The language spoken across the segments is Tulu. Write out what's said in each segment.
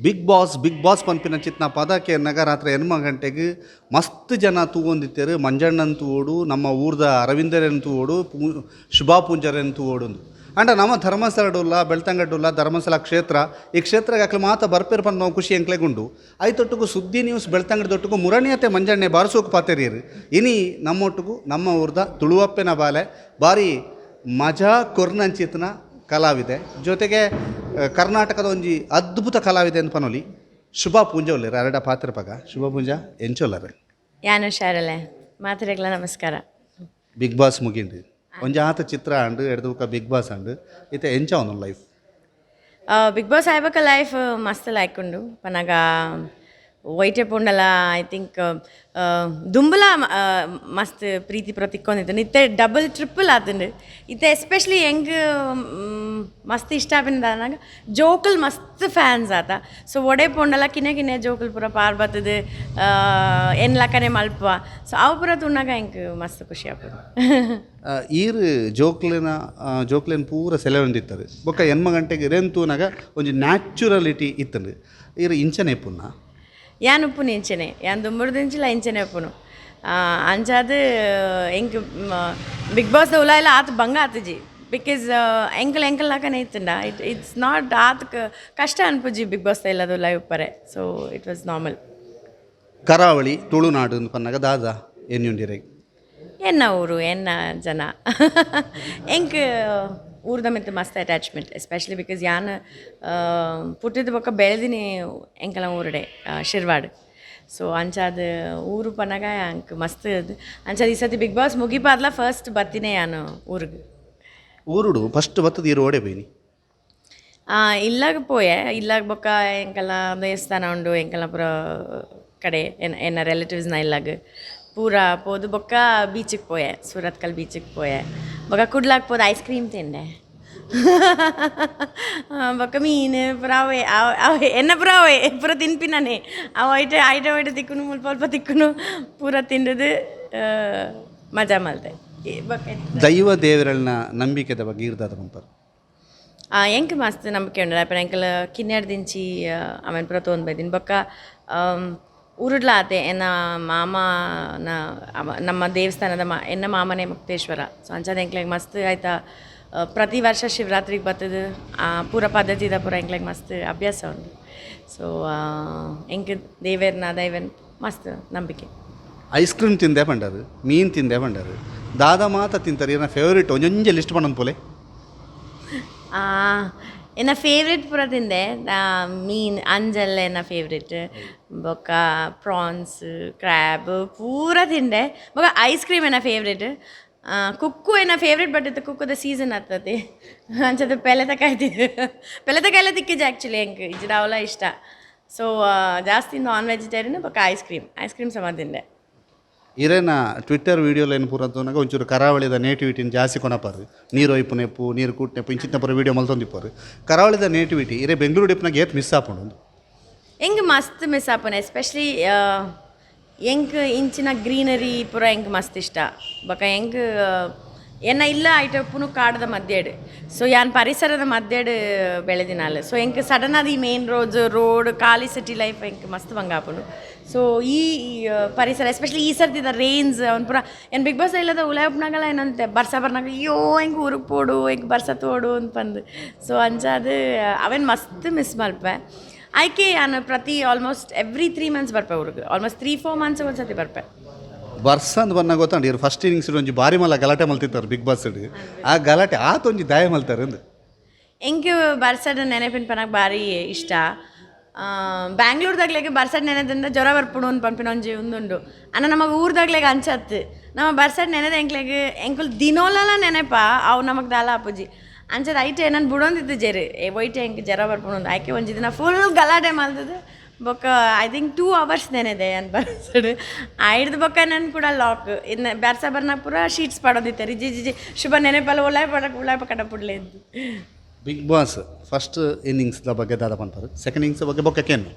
ಬಿಗ್ ಬಾಸ್, ಬಿಗ್ ಬಾಸ್ ಪನ್ಪಿನ ಚಿತ್ನ ಪದ ಕೇನ್ನಗ ರಾತ್ರೆ 8 ಗಂಟೆಗ್ ಮಸ್ತ್ ಜನ ತೂವೊಂದಿತ್ತೆರ್. ಮಂಜಣ್ಣನ್ ತೂವೊಡು, ನಮ್ಮ ಊರ್ದ ಅರವಿಂದೆರೆನ್ ತೂವೊಡು, ಶುಭಾ ಪೂಂಜರೆನ್ ತೂವೊಡುಂದು. ಆಂಡ ನಮ್ಮ ಧರ್ಮಸ್ಥಳಡುಲ್ಲ, ಬೆಳ್ತಂಗಡುಲ್ಲ, ಧರ್ಮಸ್ಥಳ ಕ್ಷೇತ್ರ, ಈ ಕ್ಷೇತ್ರಗ್ ಅಕ್ಲು ಮಾತ ಬರ್ಪೆರ್ ಪನ್ಪುನ ಖುಷಿ ಎಂಕ್ಲೆಗ್ ಉಂಡು. ಐತೊಟ್ಟುಗು ಸುದ್ದಿ ನ್ಯೂಸ್ ಬೆಳ್ತಂಗಡಿದೊಟ್ಟುಗು ಮುರಣಿಯತೆ ಮಂಜಣ್ಣೆ ಬಾರಸೋಕು ಪಾತೆರಿಯೆರ್. ಇನಿ ನಮ್ಮೊಟ್ಟುಗು ನಮ್ಮ ಊರ್ದ ತುಳುವಪ್ಪೆನ ಬಾಲೆ, ಬಾರಿ ಮಜಾ ಕೊರ್ನಂಚಿತ್ನ ಕಲಾವಿದೆ, ಜೊತೆಗೆ ಕರ್ನಾಟಕದ ಒಂಜಿ ಅದ್ಭುತ ಕಲಾವಿದೆ ಅಂತ ಪನೊಲಿ, ಶುಭಾ ಪೂಂಜಾ ಉಲ್ಲೆರ್. ಅರೆಡ ಪಾತೆರ್ಪಗ. ಶುಭಾ ಪೂಂಜಾ, ಎಂಚೊಲ್ಲರ್? ಯಾನು ಶಾರಲೆ, ಮಾತೆರೆಗ್ಲ ನಮಸ್ಕಾರ. ಬಿಗ್ ಬಾಸ್ ಮುಗಿಂಡು, ಒಂಜಾತ ಚಿತ್ರ ಅಂಡ್, ಎಡ್ದು ಬಿಗ್ ಬಾಸ್ ಅಂಡ್, ಇತ್ತೆ ಎಂಚ ಒಂದು ಲೈಫ್? ಬಿಗ್ ಬಾಸ್ ಆಯ್ಬಕ ಲೈಫ್ ಮಸ್ತ್ ಲೈಕ್ ಉಂಡು. ಪನಗ ಒಯ್ಟೆ ಪೋಂಡಲ I think ದುಂಬುಲ ಮಸ್ತ್ ಪ್ರೀತಿ ಪೂರ ತಿಕ್ಕೊಂದಿತ್ತು, ಇತ್ತೆ ಡಬಲ್ ಟ್ರಿಪಲ್ ಆತುಂಡು. ಇತ್ತೆ ಎಸ್ಪೆಷಲಿ ಎಂಕ್ ಮಸ್ತ್ ಇಷ್ಟ ಆಪಿನ ಜೋಕುಲ್ ಮಸ್ತ್ ಫ್ಯಾನ್ಸ್ ಆತ. ಸೊ ಒಡೆ ಪೋಂಡಲ ಕಿನ್ಯ ಕಿನ್ಯ ಜೋಕುಲ್ ಪೂರ ಪಾರ್ ಬತ್ತದು ಎನ್ ಲಕ್ಕನೆ ಮಲ್ಪುವ. ಸೊ ಅವು ಪೂರ ತೂನಗ ಎಂಕ್ ಮಸ್ತ್ ಖುಷಿ ಆಪುಂಡು. ಈರ್ ಜೋಕ್ಲೆನ ಜೋಕ್ಲೆನ್ ಪೂರ ಸೆಲೆವೊಂದಿತ್ತಾರೆ. ಬೊಕ್ಕ 8 ಗಂಟೆಗೆ ಇರೆನ್ ತೂನಗ ಒಂಜಿ ನ್ಯಾಚುರಲಿಟಿ ಇತ್ತುಂಡು. ಈರ್ ಇಂಚನೆ ಪುನ್ನ? ಯಾನ್ ಉಪ್ಪುನು ಇಂಚನೆ, ಯಾನ್ ದುಂಬುರ್ದಿಂಚಿಲ ಇಂಚನೆ ಉಪ್ಪುನು. ಅಂಚಾದ್ ಎಂಕ್ ಬಿಗ್ ಬಾಸ್ ದ ಉಲಾಯಿಲ ಆತ್ ಬಂಗ ಆತುಜಿ, because ಎಂಕಲ್ ಎಂಕಲ್ ಲಕನೆ ಇತ್ತುಂಡ. It's not ಆತ್ ಕಷ್ಟ ಅನ್ಪುಜಿ ಬಿಗ್ ಬಾಸ್ ಇಲ್ಲದ ಉಲಾಯಿ ಉಪ್ಪರೆ. ಸೊ it was normal. ಕರಾವಳಿ ತುಳುನಾಡು ಪನ್ನಗ ದಾದ ಎನ್ನುಂಡಿರೆ? ಎನ್ನ ಊರು, ಎನ್ನ ಜನ. ಎಂಕ್ ಊರ್ದ ಮಿತ್ತ್ ಮಸ್ತ್ ಅಟ್ಯಾಚ್ಮೆಂಟ್, ಎಸ್ಪೆಷಲಿ because ಯಾನ್ ಪುಟ್ಟಿದ ಬೊಕ್ಕ ಬೆಳೆದಿನಿ ಎಂಕಲ್ನ ಊರುಡೆ, ಶಿರ್ವಾಡ್. ಸೊ ಅಂಚಾದ್ ಊರು ಪನ್ನಗ ಅಂಕ್ ಮಸ್ತ್. ಅಂಚಾದ್ ಈ ಸತಿ ಬಿಗ್ ಬಾಸ್ ಮುಗಿಪಾದ್ಲ ಫಸ್ಟ್ ಬತ್ತಿನೇ ಯಾನು ಊರಿಗೆ. ಊರುಡು ಫಸ್ಟ್ ಬತ್ತದ ಈರ್ ಓಡೆ ಪೋಯಿನಿ? ಇಲ್ಲಾಗ ಪೋಯೆ. ಇಲ್ಲಾಗ ಬೊಕ್ಕ ಎಂಕಲ್ನ ದೇವಸ್ಥಾನ ಉಂಡು ಎಂಕಲ್ನ ಪೂರ ಕಡೆ, ಎನ್ನ ಎನ್ನ ರಿಲೇಟಿವ್ಸ್ನ ಇಲ್ಲಾಗ ಪೂರ ಪೋದು ಬೊಕ್ಕ ಬೀಚಿಗೆ ಪೋಯೆ, ಸೂರತ್ಕಲ್ ಬೀಚಿಗೆ ಪೋಯೆ. ಬೊಕ್ಕ ಕುಡ್ಲಾಕ್ ಪೋದು ಐಸ್ ಕ್ರೀಮ್ ತಿಂದೆ. ಬೊಕ್ಕ ಮೀನು ಪೂರ ಅವೇ ಅವೇ, ಎನ್ನ ಪೂರ ಅವೇ ಪೂರ ತಿನ್ಪಿನಾನೆ. ಅವು ಐಟ ಐಟ ಐಟ ತಿಕ್ಕುನು, ಮುಲ್ಪ ಅಲ್ಪ ತಿಕ್ಕುನು ಪೂರ ತಿಂದದು ಮಜಾ ಮಲ್ತೆ. ಬೊಕ್ಕ ದೈವ ದೇವರಲ್ನ ನಂಬಿಕೆದ ಬಗ್ಗೆ ಇರ್ದಾದ ಪನ್ಪರ್? ಎಂಕ್ ಮಸ್ತ್ ನಂಬಿಕೆ ಉಂಡು. ಅಪ್ಪೆ ಎಂಕಲ್ ಕಿನ್ಯರ್ದಿಂಚಿ ಅವೆನ್ ಪೂರ ತೋಂದು ಬೈದಿನಿ. ಬೊಕ್ಕ ಊರುಡ್ಲ ಆತೆ ಎನ್ನ ಮಾಮನ ನಮ್ಮ ದೇವಸ್ಥಾನದ ಎನ್ನ ಮಾಮನೇ ಮುಕ್ತೇಶ್ವರ. ಸೊ ಅಂಚಾದ್ ಎಂಕ್ಲೆಗ್ ಮಸ್ತ್ ಆಯ್ತಾ, ಪ್ರತಿ ವರ್ಷ ಶಿವರಾತ್ರಿಗೆ ಬತ್ತದು ಪೂರ ಪದ್ಧತಿದ ಪೂರ ಎಂಕ್ಲೆಗ್ ಮಸ್ತ್ ಅಭ್ಯಾಸ ಉಂಡು. ಸೊ ಎಂಕ್ ದೇವೆರ್ನ ದೈವನ್ ಮಸ್ತ್ ನಂಬಿಕೆ. ಐಸ್ ಕ್ರೀಮ್ ತಿಂದೆ ಪಂಡರು, ಮೀನು ತಿಂದೆ ಪಂಡರು, ದಾದ ಮಾತ ತಿಂತಾರೆ? ಇರ್ನ ಫೇವರೇಟ್ ಒಂಜೊಂಜೆ ಲಿಸ್ಟ್ ಪಂಡೊಂದು ಪೋಲೆ. ಎನ್ನ ಫೇವ್ರೇಟ್ ಪೂರ ತಿಂದೆ. ಮೀನ್ ಅಂಜಲ್ ಎನ್ನ ಫೇವ್ರೇಟ್, ಬೊಕ್ಕ ಪ್ರಾನ್ಸ್, ಕ್ರ್ಯಾಬ್ ಪೂರ ತಿಂದೆ. ಬೊಕ್ಕ ಐಸ್ ಕ್ರೀಮ್ ಎನ್ನ ಫೇವ್ರೇಟ್, ಕುಕ್ಕು ಎನ್ನ ಫೇವ್ರೇಟ್. ಬಟ್ ಇತ್ತೆ ಕುಕ್ಕುದ ಸೀಸನ್ ಆಗ್ತದೆ, ಅಂಚದ ಪೆಲೆತಕಾಯಿ ಪೆಲೆತಕಾಯಿಲ ತಿಕ್ಕಿಜಿ ಆ್ಯಕ್ಚುಲಿ ಎಂಕ್. ಇಜ್ಜಿಡ ಅವಲ ಇಷ್ಟ. ಸೊ ಜಾಸ್ತಿ ನಾನ್ ವೆಜಿಟೇರಿಯನ್. ಬೊಕ್ಕ ಐಸ್ ಕ್ರೀಮ್, ಐಸ್ ಕ್ರೀಮ್ ಸಮ ತಿಂದೆ. ಇರೇನ ಟ್ವಿಟ್ಟರ್ ವೀಡಿಯೋಲೇನು ಪೂರ ತೂನಗ ಒಂಚೂರು ಕರಾವಳಿದ ನೇಟಿವಿಟಿನ ಜಾಸ್ತಿ ಕೊನಪಾರು. ನೀರು ಒಯ್ಪುನೆಪ್ಪು, ನೀರು ಕೂಟ್ನೆಪ್ಪು, ಇಂಚಿತ್ತಿನ ಪೂರ ವೀಡಿಯೋ ಮಲ್ತೊಂದಿಪ್ಪರು. ಕರಾವಳಿದ ನೇಟಿವಿಟಿ ಇರೆ ಬೆಂಗಳೂರು ಇಪ್ಪುನಾಗ ಏತ್ ಮಿಸ್ ಆಪುಂಡು? ಎಂಕ್ ಮಸ್ತ್ ಮಿಸ್ ಆಪುಂಡು. ಎಸ್ಪೆಷಲಿ ಎಂಕ್ ಇಂಚಿನ ಗ್ರೀನರಿ ಪೂರ ಎಂಕ್ ಮಸ್ತ್ ಇಷ್ಟ. ಬೊಕ್ಕ ಎಂಕ್ ಎನ್ನ ಇಲ್ಲ ಐಟ ಉಪ್ಪುನು ಕಾಡ್ದ ಮಧ್ಯೆಡ್. ಸೊ ಯಾನ್ ಪರಿಸರದ ಮಧ್ಯೆಡ್ ಬೆಳೆದಿನಾಲ್. ಸೊ ಎಂಕ್ ಸಡನ್ ಆದ್ ಈ ಮೇನ್ ರೋಡ್ಸ್ ರೋಡ್, ಖಾಲಿ ಸಿಟಿ ಲೈಫ್ ಎಂಕ್ ಮಸ್ತ್ ಬಂಗ ಆಪುಂಡು. ಸೊ ಈ ಪರಿಸರ, ಎಸ್ಪೆಷಲಿ ಈ ಸರ್ತಿದ ರೇನ್ಸ್ ಅವನ್ ಪೂರ ಏನು ಬಿಗ್ ಬಾಸ್ ಇಲ್ಲದ ಉಲಾಯಿ ಉಪ್ಪುನಾಗಲ ಏನಂತೆ ಬರ್ಸ ಬರ್ನಾಗ, ಅಯ್ಯೋ ಎಂಕ್ ಊರಿಗೆ ಪೋಡು, ಎಂಕ್ ಬರ್ಸ ತೋಡು ಅಂತ ಪಂದು. ಸೊ ಅಂಚಾದ್ ಅವೇನು ಮಸ್ತ್ ಮಿಸ್ ಮಲ್ಪೆ. ಆಯ್ಕೆ ಯಾನ್ ಪ್ರತಿ ಆಲ್ಮೋಸ್ಟ್ ಎವ್ರಿ 3 ಮಂತ್ಸ್ ಬರ್ಪೆ ಊರಿಗೆ, ಆಲ್ಮೋಸ್ಟ್ 3-4 ಮಂತ್ಸ್ ಒಂದ್ಸತಿ ಬರ್ಪೆ. ಬರ್ಸ ಅಂದ್ ಬನ್ನಾಗ ಗೊತ್ತಂಡು, ಇರು ಫಸ್ಟ್ ಇನ್ನಿಂಗ್ಸ್ ಒಂಜಿ ಬಾರಿ ಮಲ್ಲ ಗಲಾಟೆ ಮಲ್ತಿತ್ತಾರೆ ಬಿಗ್ ಬಾಸ್. ಆ ಗಲಾಟೆ ಆತ ಒಂಜಿ ದಾಯ ಮಲ್ತಾರೆ ಅಂದು? ಎಂಕ್ ಬರ್ಸದ ನೆನಪಿನ ಪನಕ್ ಬಾರಿ ಇಷ್ಟ. ಬ್ಯಾಂಗ್ಳೂರ್ದಾಗ್ಲೆಗ್ ಬರ್ಸಡ್ ನೆನೆದಿಂದ ಜ್ವರ ಬರ್ಪುಂಡು ಅಂದ್ ಪನ್ಪಿನ ಒಂಜಿ ಉಂದುಂಡು. ಅನ್ನ ನಮಗೆ ಊರ್ದಾಗ್ಲೆಗ್ ಅಂಚತ್ತು ನಮ್ಮ ಬರ್ಸಡ್ ನೆನೆದ ಎಂಕ್ಲೆಗ್ ಎಂಕುಲು ದಿನೋಲಲ ನೆನಪ ಅವು ನಮಗ್ ದಾಲ ಆಪುಜಿ. ಅಂಚದ ಐಟ್ ಏನನ್ ಬುಡೊಂದಿತ್ತು ಜೆರು ಒಯ್ಟೆ ಎಂಕ್ ಜ್ವರ ಬರ್ಪುಂಡು ಅಂದ್. ಆಯ್ಕೆ ಒಂಜಿ ದಿನ ಫುಲ್ ಗಲಾಟೆ ಮಲ್ತದು. ಬೊಕ್ಕ I think 2 hours ನೆನೆದೆ ಅನ್ ಬರ್ಸಡ್. ಐಡ್ದು ಬೊಕ್ಕ ನನ್ ಕೂಡ ಲಾಕ್ ಇನ್ನು ಬರ್ಸ ಬರ್ನ ಪೂರ ಶೀಟ್ಸ್ ಪಾಡೊಂದಿತ್ತೆರ್. ಇಜ್ಜಿ ಇಜ್ಜಿ ಶುಭ ನೆನಪಲ್ಲ ಉಲಾಯ್ ಪಡಕ್ ಉಲಾಯ್ ಪಕಡ ಪುಡ್ಲೆ. ಬಿಗ್ ಬಾಸ್ ಫಸ್ಟ್ ಇನ್ನಿಂಗ್ಸ್ದ ಬಗ್ಗೆ ದಾದ ಪನ್ಪರು? ಸೆಕೆಂಡ್ ಇನ್ನಿಂಗ್ಸ್ ಬಗ್ಗೆ ಬೊಕ್ಕ ಕೇನು.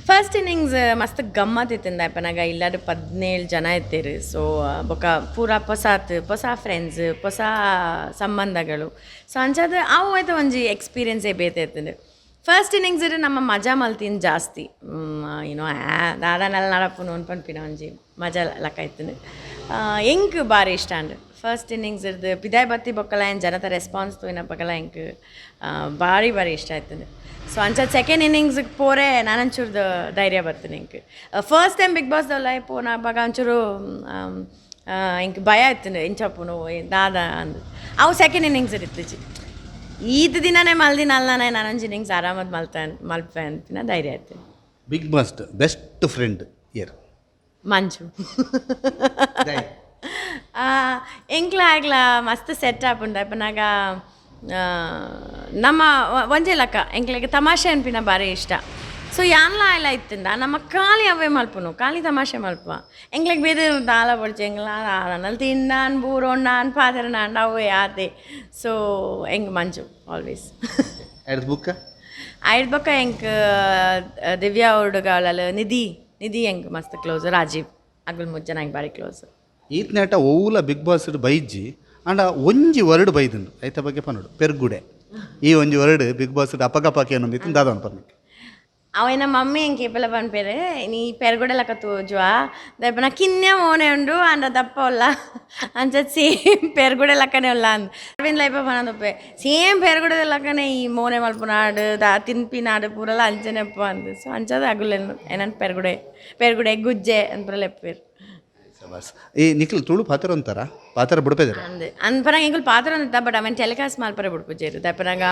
ಫಸ್ಟ್ ಇನ್ನಿಂಗ್ಸ್ ಮಸ್ತ್ ಗಮ್ಮತ್ ಇತ್ತಿಂದ. ಅಪ್ಪನಾಗ ಇಲ್ಲಾಡು 17 ಜನ ಇತ್ತೀರು. ಸೊ ಬೊಕ್ಕ ಪೂರ ಪೊಸಾತ್ ಹೊಸ ಫ್ರೆಂಡ್ಸ್, ಹೊಸ ಸಂಬಂಧಗಳು. ಸೊ ಅಂಚಾದ ಅವು ಆಯ್ತು ಒಂಜಿ ಎಕ್ಸ್ಪೀರಿಯನ್ಸೇ ಬೇತೆ ಇತ್ತಂಡು. ಫಸ್ಟ್ ಇನ್ನಿಂಗ್ಸ್ ನಮ್ಮ ಮಜಾ ಮಲ್ತಿನ ಜಾಸ್ತಿ. ಏನೋ ದಾದಾನಲ್ಲ ನಡಪುನು ಪನ್ಪಿನ ಒಂಜಿ ಮಜಾ ಲಕ್ಕ ಇತ್ತುಂಡು. ಎಂಕ್ ಬಾರಿ ಇಷ್ಟ ಅಂಡ್. ಫಸ್ಟ್ ಇನ್ನಿಂಗ್ಸ್ ಇರ್ದು ಪಿದಾಯ್ ಬತ್ತಿ ಬೊಕ್ಕಲ ಏನು ಜನತ ರೆಸ್ಪಾನ್ಸ್ ತೂಯಿನಪಗಲ ಎಂಕ್ ಬಾರಿ ಬಾರಿ ಇಷ್ಟ ಆಯ್ತುಂಡು. ಸೊ ಅಂಚ ಸೆಕೆಂಡ್ ಇನ್ನಿಂಗ್ಸ್ಗೆ ಪೋರೆ ನಾನಂಚೂರ್ದು ಧೈರ್ಯ ಬರ್ತೇನೆ ಎಂಕ್. ಫಸ್ಟ್ ಟೈಮ್ ಬಿಗ್ ಬಾಸ್ ದಲ್ಲ ಪೋನಪಗ ಒಂಚೂರು ಎಂಕ್ ಭಯ ಆಯ್ತುಂಡು, ಇಂಚಪ್ಪುನು ದಾದ ಅಂದ್. ಅವು ಸೆಕೆಂಡ್ ಇನ್ನಿಂಗ್ಸ್ ಇತ್ತಿಜಿ. ಈತ ದಿನನೇ ಮಲ್ದಿನ ಅಲ್ಲ, ನಾನೊಂಜಿ ಇನ್ನಿಂಗ್ಸ್ ಆರಾಮದ್ ಮಲ್ತ ಮಲ್ಪೆ ಅಂತಿನ ಧೈರ್ಯ ಆಯ್ತು. ಬಿಗ್ ಬಾಸ್ ಬೆಸ್ಟ್ ಫ್ರೆಂಡ್ ಏರ್? ಮಂಜು. ಎಂಕ್ಲ ಆಗ್ಲ ಮಸ್ತ್ ಸೆಟ್ ಆಪುಂಡು. ಅಪ್ಪನಾಗ ನಮ್ಮ ಒಂಜೆ ಲಕ್ಕ ಎಂಕ್ಲೆಗ್ ತಮಾಷೆ ಅನ್ಪಿನ ಬಾರಿ ಇಷ್ಟ. ಸೊ ಯಾನ್ಲ ಆಯ್ಲ ಇತ್ತುಂಡ ನಮ್ಮ ಖಾಲಿ ಅವೇ ಮಲ್ಪುನು, ಖಾಲಿ ತಮಾಷೆ ಮಲ್ಪುವ. ಎಂಕ್ಲೆಗ್ ಬೇರೆ ದಾಲ ಬೊಡ್ಚಿ, ಎಂಕ್ಲ ನಲ್ಲಿ ತಿನ್ನಾನ್ ಬೂರೋಣ್ಣಾನ್ ಪಾತೆರನಾಂಡ ಅವೇ ಆತೆ. ಸೊ ಎಂಕ್ ಮಂಜು ಆಲ್ವೇಸ್. ಎಡ್ದು ಬುಕ್ಕ? ಆಯ್ಡ್ ಬೊಕ್ಕ ಎಂಕ್ ದಿವ್ಯಾ ಹುಡುಗಾಳಲ್, ನಿಧಿ, ನಿಧಿ ಎಂಕ್ ಮಸ್ತ್ ಕ್ಲೋಸ್. ರಾಜೀವ್, ಅಗುಲ್ ಮುಜ್ಜನ ಎಂಕ್ ಬಾರಿ ಕ್ಲೋಸ್. ಈತ್ನೇಟ ಓಲ ಬಿಗ್ ಬಾಸ್ ಬೈಜ್ಜಿ, ಆಂಡ ಒಂಜಿ ವರ್ಡ್ ಬೈದುಂಡು, ಐತ ಬಗ್ಗೆ ಪನ್ನೋಡು. ಪೆರ್ಗುಡೆ, ಈ ಒಂಜಿ ವರ್ಡ್ ಬಿಗ್ ಬಾಸ್ ಅಪಗಪಕ್ಕೆ ಏನೊಂದಿತ್ತು, ದಾದ ಪನ್ನಿಕ್ಕೆ? ಅವ ಮಮ್ಮಿ ಎಂಕ್ ಏಪಲ ಪನ್ಪೆರ್, ನೀ ಪೆರ್ಗುಡೆ ಲಕ್ಕ ತೋಜುವ ದಯಪನ, ಕಿನ್ಯ ಮೋನೆ ಉಂಡು ಆಂಡ ದಪ್ಪ ಉಲ್ಲ, ಅಂಚ ಸೇಮ್ ಪೆರ್ಗುಡೆ ಲಕ್ಕನೆ ಉಲ್ಲ ಅಂದ್. ಅರವಿಂದ್ ಲೈಪ ಪನೊಂದುಪ್ಪೆ, ಸೇಮ್ ಪೆರ್ಗುಡೆ ಲಕ್ಕನೆ ಈ ಮೋನೆ ಮಲ್ಪುನಾಡು ದಾ ತಿನ್ಪಿನಾಡು ಪೂರಲ ಅಂಚನೆಪ್ಪ ಅಂದ್. ಸೊ ಅಂಚದ ಅಗುಲೆನ್ ಏನನ್ ಪೆರ್ಗುಡೆ ಪೆರ್ಗುಡೆ ಗುಜ್ಜೆ ಅಂದ್ ಪೂರ ಲೆಪ್ಪೆರ್. ಸಬಾಸ್. ಈ ನಿಖಿಲ್ ತುಳು ಪಾತ್ರ ಅಂತಾರ, ಪಾತ್ರ ಬುಡಪೆದರ? ಅಂದ್ ಅನ್ಪನಾಗ ಎಂಕುಲು ಪಾತ್ರ ಅಂದಿತ್ತ, ಬಟ್ ಅವೆನ್ ಟೆಲಿಕಾಸ್ಟ್ ಮಲ್ಪರೆ ಬುಡ್ಪುಜೆರ್. ದಯಪನಾಗ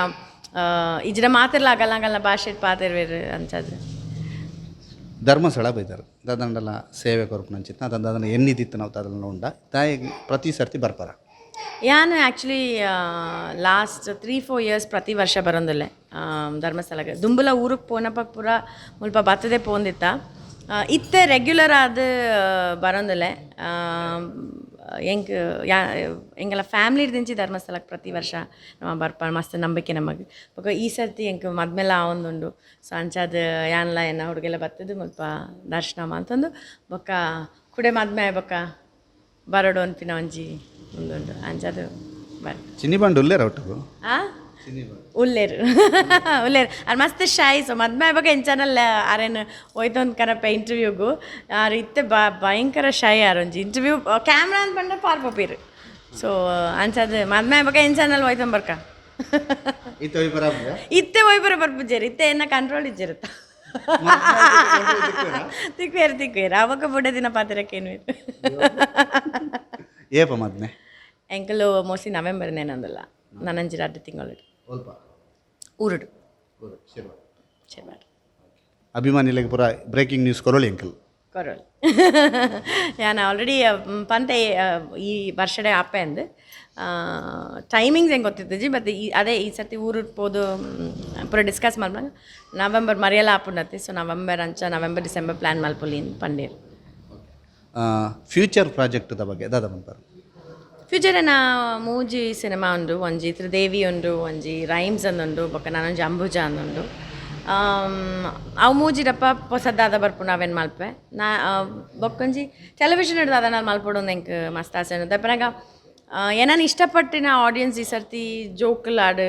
ಇಜ್ರ ಮಾತೆರ್ಲ ಆಗಲ್ಲ ಆಗಲ್ಲ ಭಾಷೆ ಪಾತೆರ್ವೆರ್ ಅಂಚದ. ಧರ್ಮಸ್ಥಳ ಬೈದಾರ, ದಾದಂಡಲ ಸೇವೆ ಕೊರ್ಪುನಂಚಿತ್ತ ಅದನ್ನ ದಾದನ ಎನ್ನಿದಿತ್ತು ನಾವು ದಾದನ ಉಂಡ ತಾಯಿಗೆ ಪ್ರತಿ ಸರ್ತಿ ಬರ್ಪಾರ? ಯಾನ್ ಆ್ಯಕ್ಚುಲಿ ಲಾಸ್ಟ್ 3-4 ಇಯರ್ಸ್ ಪ್ರತಿ ವರ್ಷ ಬರೋಂದಿಲ್ಲ ಧರ್ಮಸ್ಥಳಕ್ಕೆ. ದುಂಬುಲ ಊರಿಗೆ ಪೋನಪ್ಪ ಪೂರ ಮುಲ್ಪ ಬತ್ತದೇ ಪೋಂದಿತ್ತ. ಇತ್ತೆ ರೆಗ್ಯುಲರ್ ಆದ್ ಬರೋಂದಿಲ್ಲ. ಎಂಕ್ ಯಾ ಎಂಕಲ ಫ್ಯಾಮಿಲಿ ದಿಂಚಿ ಧರ್ಮಸ್ಥಳಕ್ಕೆ ಪ್ರತಿ ವರ್ಷ ನಮ್ಮ ಬರ್ಪ, ಮಸ್ತ್ ನಂಬಿಕೆ ನಮಗೆ. ಬೊಕ ಈ ಸರ್ತಿ ಎಂಕ್ ಮದ್ಮೆಲ ಆವೊಂದುಂಡು. ಸೊ ಅಂಚಾದ್ ಯಾನ್ಲ ಎನ್ನ ಹುಡುಗೆಲ್ಲ ಬತ್ತದು ಮುಲ್ಪ ದರ್ಶನ ಮಲ್ತೊಂದು ಬೊಕ್ಕ ಕುಡೆ ಮದ್ಮೆ ಬೊಕ್ಕ ಬರೊಡು ಅನ್ಪಿನ ಒಂಜಿ ಉಂದುಂಡು, ಅಂಚಾದ್ ಬರ್ ಚಿನ್ನಿ ಬಂಡು ಉಲ್ಲೇರ ಒಟ್ಟುಗು? ಆ, ಉಲ್ಲೇರು ಉಲ್ಲೇರು. ಆರ್ ಮಸ್ತ್ ಶೈ. ಸೊ ಮದ್ಮೆ ಆವಾಗ ಎಂಚನಲ್ಲ ಆರೇನು ಹೋಯ್ತೊಂದು ಕನಪ ಇಂಟರ್ವ್ಯೂಗು. ಆರ್ ಇತ್ತೆ ಭಯಂಕರ ಶೈ. ಆರ್ ಒಂಜಿ ಇಂಟರ್ವ್ಯೂ ಕ್ಯಾಮ್ರಾ ಅಂತ ಬಂಡ ಪಾರ್ ಪೋಪೀರು. ಸೊ ಅಂಚಾದ್ ಮದ್ಮೆ ಆವಾಗ ಎಂಚನಲ್ಲ ಹೋಯ್ತೊಂದು ಬರ್ಕ. ಇತ್ತೆ ಒಯ್ ಬರಾಬ್ರ? ಇತ್ತೆ ಒಯ್ಬರ ಬರ್ಪುಜೆರ್, ಇತ್ತೆ ಎನ್ನ ಕಂಟ್ರೋಲ್ ಇಜ್ಜಿರುತ್ತ. ತಿಕ್ವೇರು ತಿಕ್ವೇರು, ಅವಾಗ ಬುಡ ದಿನ ಪಾತಿರಕ್ಕೇನು. ಏಪ ಮದ್ಮೆ? ಎಂಕಲು ಮೋಸ್ಟ್ಲಿ ನವೆಂಬರ್ ನೇನಂದಲ್ಲ, ನನಂಜಿ 2 ತಿಂಗಳು. ಒಲ್ಪ? ಊರುಡು ಶನಿವಾರ. ಅಭಿಮಾನಿಗಳಿಗೆ ಪೂರ ಬ್ರೇಕಿಂಗ್ ನ್ಯೂಸ್ ಕೊರೋಳಿ ಅಂಕಲ್. ಕೊರೋಳಿ. ಯಾನ್ ಆಲ್ರೆಡಿ ಪಂತೆ, ಈ ವರ್ಷಡೆ ಆಪೆ ಅಂದ್. ಟೈಮಿಂಗ್ಸ್ ಹೆಂಗೆ ಗೊತ್ತಿತ್ತಿಜಿ, ಬಟ್ ಈ ಅದೇ ಈ ಸರ್ತಿ ಊರು ಪೋದು ಪೂರ ಡಿಸ್ಕಸ್ ಮಲ್ಪಂಗ ನವೆಂಬರ್ ಮರಿಯಲ್ಲ ಆಪುಂಡತ್ತೆ. ಸೊ ನವೆಂಬರ್ ಅಂಚ, ನವೆಂಬರ್ ಡಿಸೆಂಬರ್ ಪ್ಲ್ಯಾನ್ ಮಲ್ಪೊಲಿ ಪಂಡೇರು. ಫ್ಯೂಚರ್ ಪ್ರಾಜೆಕ್ಟ್ದ ಬಗ್ಗೆ ದಾದ ಪನ್ಪರ್? ಫ್ಯೂಚರ್ ನಾ ಮೂಜಿ ಸಿನಿಮಾ ಉಂಡು. ಒಂಜಿ ತ್ರಿದೇವಿ ಉಂಡು, ಒಂಜಿ ರೈಮ್ಸ್ ಅಂದುಂಡು, ಬೊಕ್ಕ ನಾನೊಂಜಿ ಅಂಬುಜ ಅಂದುಂಡು. ಅವು ಮೂಜಿಡಪ್ಪ ಪೊಸದಾದ ಬರ್ಪುಂಡು, ಅವೇನು ಮಲ್ಪೆ ನಾ. ಬೊಕ್ಕೊಂಜಿ ಟೆಲಿವಿಷನ್ ದಾದ ನಾನು ಮಲ್ಪೊಡು ಎಂಕ್ ಮಸ್ತ್ ಆಸೆ ಉಂಡು. ದಪ್ಪನಾಗ ಏನನ್ ಇಷ್ಟಪಟ್ಟಿನ ಆಡಿಯನ್ಸ್ ಈ ಸರ್ತಿ ಜೋಕುಲಾಡು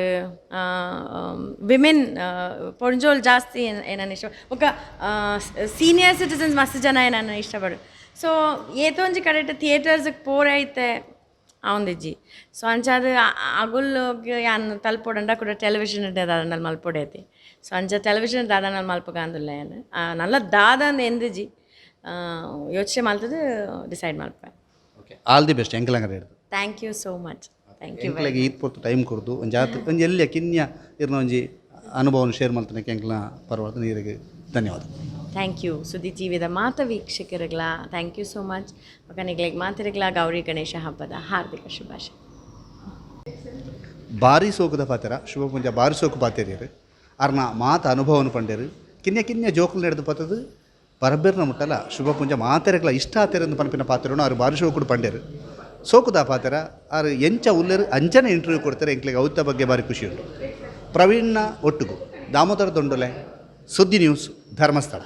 ವಿಮೆನ್ ಪೊಂಜೋಲ್ ಜಾಸ್ತಿ ಏನನ್ ಇಷ್ಟ, ಬೊಕ್ಕ ಸೀನಿಯರ್ ಸಿಟಿಸನ್ಸ್ ಮಸ್ತ್ ಜನ ಏನನ್ನ ಇಷ್ಟಪಡು. ಸೊ ಏತೊಂಜಿ ಕಡೆಟ್ ಥಿಯೇಟರ್ಸ್ಗೆ ಪೋರೆ ಐತೆ ಆವೊಂದಿಜ್ಜಿ. ಸೊ ಅಂಚಾದ್ ಅಗುಲ್ಗ್ ಯಾನ್ ತಲ್ಪೊಡಂಡ ಕೂಡ ಟೆಲಿವಿಷನ್ ದಾದಂಡಲ್ ಮಲ್ಪೊಡೇತಿ. ಸೊ ಅಂಚ ಟೆಲಿವಿಷನ್ ದಾದಂಡಲ್ ಮಲ್ಪಗ ಅಂದುಲ್ಲ ಯಾನ್. ನಲ್ಲ ದಾದ ಅಂದ್ ಎಂದಿಜಿ, ಯೋಚನೆ ಮಲ್ತದು ಡಿಸೈಡ್ ಮಲ್ಪೆ. ಓಕೆ, ಆಲ್ the best ಎಂಕಲಂಗರ ಹಿಡ್ದು. Thank you so much, thank you. ಎಂಕ್ಲೆಗ್ ಈತ್ ಪೊರ್ತು ಟೈಮ್ ಕೊರ್ದು ಒಂಜಿ ಆತ್ ಒಂಜಿ ಎಲ್ಯ ಕಿನ್ಯ ಇರ್ನ ಒಂಜಿ ಅನುಭವನ ಶೇರ್ ಮಲ್ತನಕ್ಕೆ ಎಂಕ್ಲ ಪರವಾದ ನೀರಿಗೆ ಧನ್ಯವಾದ. Thank you. ಸುದ್ದಿ ಟಿವಿದ ಮಾತ ವೀಕ್ಷಕರುಗಳ thank you so much. ಮಗನಿಗಳಿಗೆ ಮಾತಿರಗಳ Gauri Ganesha ಹಬ್ಬದ ಹಾರ್ದಿಕ ಶುಭಾಶಯ. ಬಾರಿ ಸೋಕುದ ಪಾತೆರ ಶುಭ ಪೂಂಜಾ, ಬಾರಿ ಸೋಕು ಪಾತೆರಿಯರು. ಅರ್ನ ಮಾತ ಅನುಭವನು ಪಂಡೇರು. ಕಿನ್ಯ ಕಿನ್ಯ ಜೋಕುಲು ನಡೆದು ಪತ್ತದು ಪರಬೇರ್ನ ಮುಟ್ಟಲ ಶುಭ ಪೂಂಜಾ ಮಾತೆರೆಗ್ಲ ಇಷ್ಟ ಆತೆರೆಂದು ಪನ್ಪಿನ ಪಾತೆರನು ಆರು ಬಾರಿ ಸೋಕುಡು ಪಂಡೇರು. ಸೋಕುದ ಪಾತೆರ. ಆರು ಎಂಚ ಉಲ್ಲೇರು ಅಂಚನೆ ಇಂಟರ್ವ್ಯೂ ಕೊಡ್ತಾರೆ ಎಂಕ್ಲೆಗ್. ಅವತ್ತ ಬಗ್ಗೆ ಬಾರಿ ಖುಷಿ ಉಂಟು. ಪ್ರವೀಣ್ನ ಒಟ್ಟುಗು ದಾಮೋದರ ದೊಂಡೊಲೆ, ಸುದ್ದಿ ನ್ಯೂಸ್, ಧರ್ಮಸ್ಥಳ.